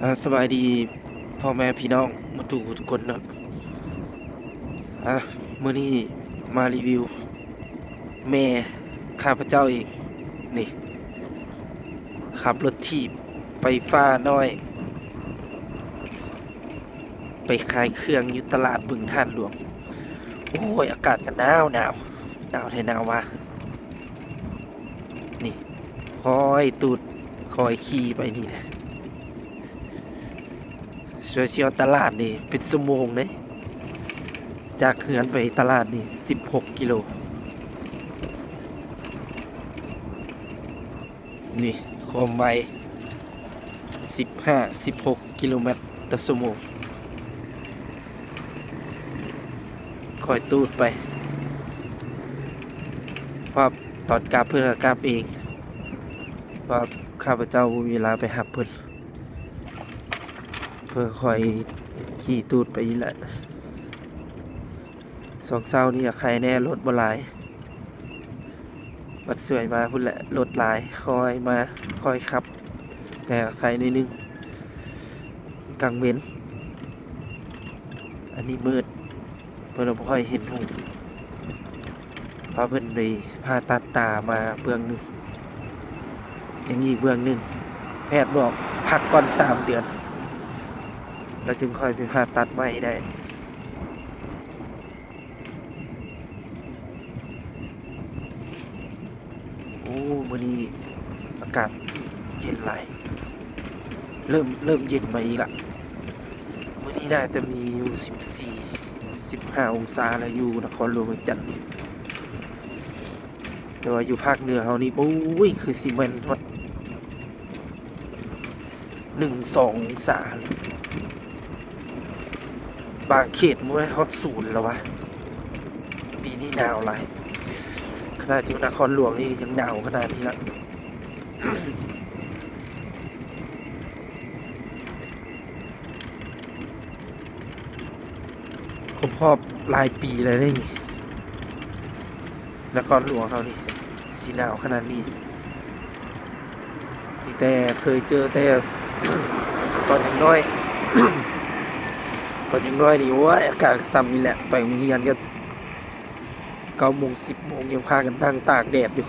ອ່າ ສະບາຍດີພໍ່ແມ່ພີ່ນ້ອງໝົດທຸກຄົນເນາະ. ອ່າ ມື້ນີ້ມາຣີວິວແມ່ຂ້າພະເຈົ້າເອງ ນີ້ ຂັບລົດຖີບໄຟຟ້ານ້ອຍ ໄປຂາຍເຄື່ອງຢູ່ຕະຫຼາດບຶງທາດຫຼວງ. ໂອ້ຍ ອາກາດກໍໜາວໆ ໜາວແທ້ໜາວວ່າ. ນີ້ ຄ່ອຍຕູດຄ່ອຍຂີ່ໄປນີ້ນະ. ຊ່ວຍຊິຮອດຕະຫຼາດນີ້ເປັນຊົ່ວໂມງເດ້ ຈາກເຮືອນໄປຕະຫຼາດນີ້ສິບຫົກກິໂລ. ນີ້ ຄວາມໄວ ສິບຫ້າ ສິບຫົກກິໂລແມັດຕໍ່ຊົ່ວໂມງ. ຄ່ອຍຕູດໄປ ເພາະຕອນກັບເພິ່ນກໍກັບເອງ ເພາະຂ້າພະເຈົ້າບໍ່ມີເວລາໄປຮັບເພິ່ນ. ເພິ່ນຄ່ອຍຂີ່ຕູດໄປອີກແຫຼະ. ຊ່ວງເຊົ້ານີ້ກໍໄຄແດ່ ລົດບໍ່ຫຼາຍ. ບັດສວຍມາພຸ້ນແຫຼະ ລົດຫຼາຍ ຄ່ອຍມາ ຄ່ອຍຂັບ ແຕ່ໄຄໜ້ອຍໜຶ່ງ. ກາງເວັນ ອັນນີ້ມືດ ເພິ່ນບໍ່ຄ່ອຍເຫັນຫຸ່ງ ເພາະເພິ່ນໄດ້ຜ່າຕັດຕາມາເບື້ອງໜຶ່ງ ຍັງອີກເບື້ອງໜຶ່ງ ແພດບອກພັກກ່ອນສາມເດືອນ ແລ້ວຈຶ່ງຄ່ອຍໄປຜ່າຕັດໃໝ່ໄດ້. ໂອ້ ມື້ນີ້ອາກາດເຢັນຫຼາຍ ເລີ່ມ ເລີ່ມເຢັນມາອີກລະ. ມື້ນີ້ໜ້າຈະມີຢູ່ສິບສີ່ ສິບຫ້າອົງສາລະ ຢູ່ນະຄອນຫຼວງວຽງຈັນນີ້ ແຕ່ວ່າຢູ່ພາກເໜືອເຮົານີ້ ໂອ້ຍ ຄືຊິແມ່ນຮອດ ໜຶ່ງສອງອົງສາ ບາງເຂດບໍ່ແມ່ນຮອດສູນແລ້ວວະ. ປີນີ້ໜາວຫຼາຍ ຂະໜາດຢູ່ນະຄອນຫຼວງນີ້ຍັງໜາວຂະໜາດນີ້ລະ. ຄົບຮອບຫຼາຍປີແລ້ວເດ້ນີ້ ນະຄອນຫຼວງເຮົານີ້ ຊິໜາວຂະໜາດນີ້. ມີແຕ່ເຄີຍເຈີແຕ່ຕອນຍັງນ້ອຍ ຕອນຍັງນ້ອຍນີ້ ໂອ້ຍ ອາກາດກໍຊ່ຳນີ້ແຫຼະ ໄປໂຮງຮຽນກໍເກົ້າໂມງ ສິບໂມງ ຍັງພາກັນນັ່ງຕາກແດດຢູ່.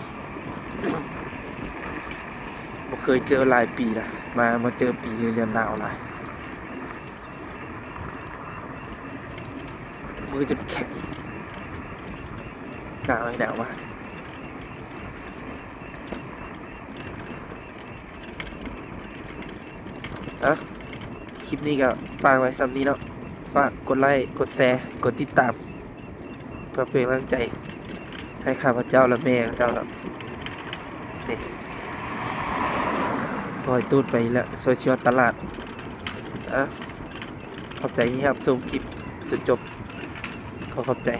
ບໍ່ເຄີຍເຈີຫຼາຍປີລະ ມາ ມາເຈີປີນີ້ລະໜາວຫຼາຍ. ມືຈົນແຂງ ໜາວໃຫ້ໜາວວ່າ. ເອົ້າ ຄລິບນີ້ກໍຝາກໄວ້ສ່ຳນີ້ເນາະ. ຝາກກົດໄລ້ ກົດແຊ ກົດຕິດຕາມ ເພື່ອເປັນກຳລັງໃຈໃຫ້ຂ້າພະເຈົ້າ ແລະ ແມ່ເຈົ້າເນາະ. ນີ້ ຄ່ອຍຕູດໄປແລ້ວ ຊ່ວຍຊິຮອດຕະຫຼາດ. ເອົ້າ ຂອບໃຈທີ່ຮັບຊົມຄລິບຈົນຈົບ. ຂໍຂອບໃຈ.